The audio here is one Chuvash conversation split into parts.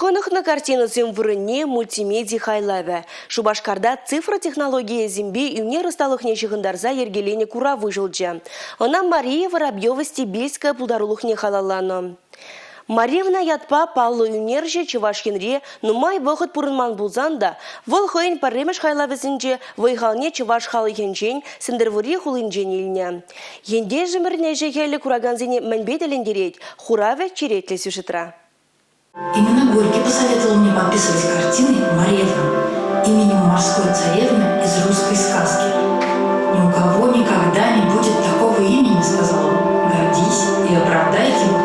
Хӑнӑхнӑ картинӑсем вырӑнне мультимеди хайлавӗ. Шупашкарта цифра технологийӗсемпе ӳнер ӑсталӑхне ҫыхӑнтарса йӗркеленӗ курав уҫӑлчӗ. Ӑна Мария Воробьева-Стебельская пултарулӑхне халалланӑ. Марьевна ятпа паллӑ ӳнерҫӗ Чӑваш Енре нумай вӑхӑт пурӑнман пулсан та вӑл хӑйӗн пӗрремӗш хайлавӗсенче вӑй-халне чӑваш халӑхӗнчен Сӗнтӗрвӑрри хулинчен илнӗ. Ентешӗмӗрӗн ӗҫӗ-хӗлӗ куракансене мӗнпе тӗлӗнтерет? Хуравӗ черетлӗ сюжетра. Именно Горький посоветовал мне подписывать картины Марьевна именем морской царевны из русской сказки. Ни у кого никогда не будет такого имени, сказал он. Гордись и оправдай его.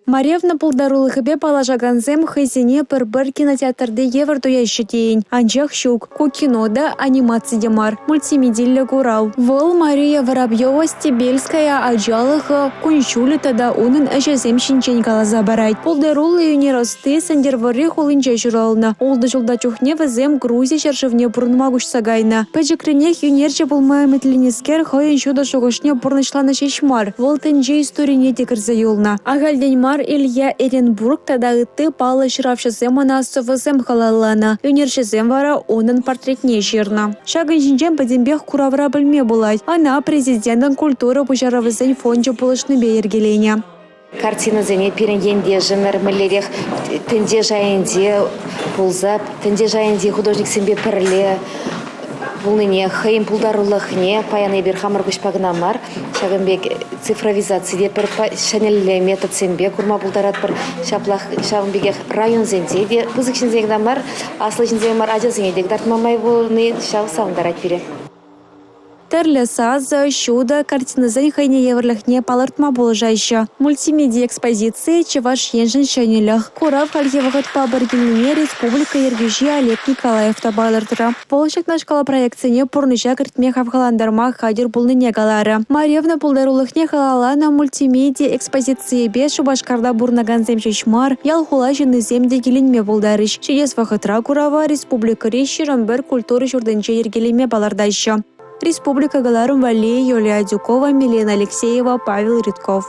Марьевна пултарулӑхӗпе паллашакансем хӑйсене пӗр-пӗр кинотеатрти евӗр туяҫҫӗ тейӗн. Анчах ҫук, ку кино та, анимаци те мар, мультимедиллӗ курав. Вӑл Мария Воробьева-Стебельская ачалӑхӗ, кун-ҫулӗ тата унӑн ӗҫӗсем ҫинчен каласа парать. Пултаруллӑ ӳнер ӑсти Сӗнтӗрвӑрри хулинче ҫуралнӑ. Ултӑ ҫулта чухне вӗсем Грузи ҫӗршывне пурӑнма куҫса кайнӑ. Пӗчӗкренех ӳнерҫӗ пулма ӗмӗтленнӗскер хӑйӗн ҫутӑ шухӑшне пурнӑҫланӑ ҫеҫ мар, вӑл тӗнче историне те кӗрсе юлнӑ. Ахальтен мар Илья Эренбург тата ытти паллӑ ҫыравҫӑсем ӑна сӑвӑсем халалланӑ, ӳнерҫӗсем вара унӑн портретне ҫырнӑ. Ҫакӑн ҫинчен пӗтӗмпех куравра пӗлме пулать. Ӑна Президентӑн культура пуҫарӑвӗсен фончӗ пулӑшнипе йӗркеленӗ. Картинӑсене пирӗн ентешӗмӗр мӗнлерех тӗнче шайӗнче пулса, тӗнче шайӗнчи художниксемпе пӗрле пулнине, хӑйӗн пултарулӑхне паян эпир хамӑр куҫпа кӑна мар, ҫакӑн пек цифровизаци те пӗр ҫӗнӗлле методсемпе курма пултаратпӑр. Ҫаплах ҫавӑн пекех районсенче те пысӑк ҫынсен кӑна мар, аслӑ ҫынсем мар, ачасене те кӑтартма май пулни ҫав савӑнтарать пире. Тӗрлӗ сасӑ, ҫутӑ, картинӑсен хӑйне евӗрлӗхне палӑртма пулӑшаҫҫӗ. Мультимеди экспозицийӗ Чӑваш Еншӗн ҫӗнӗлӗх. Курав хальхи вӑхӑтпа пӗр килнине республика ертӳҫи Олег Николаев та палӑртрӗ. Вӑл ҫакнашкал проектсене пурнӑҫа кӗртме хавхалантарма хатӗр пулнине каларӗ. Марьевна пултарулӑхне халалланӑ мультимеди экспозицийӗпе Шупашкарта пурӑнакансем ҫеҫ мар, ял-хула ҫыннисем те киленме пултарӗҫ. Ҫитес вӑхӑтра курава республикӑри 21 культура ҫуртӗнче йӗркелеме палӑртаҫҫӗ. Республика кӑларӑм валли Юлия Адюкова, Милена Алексеева, Павел Ридков.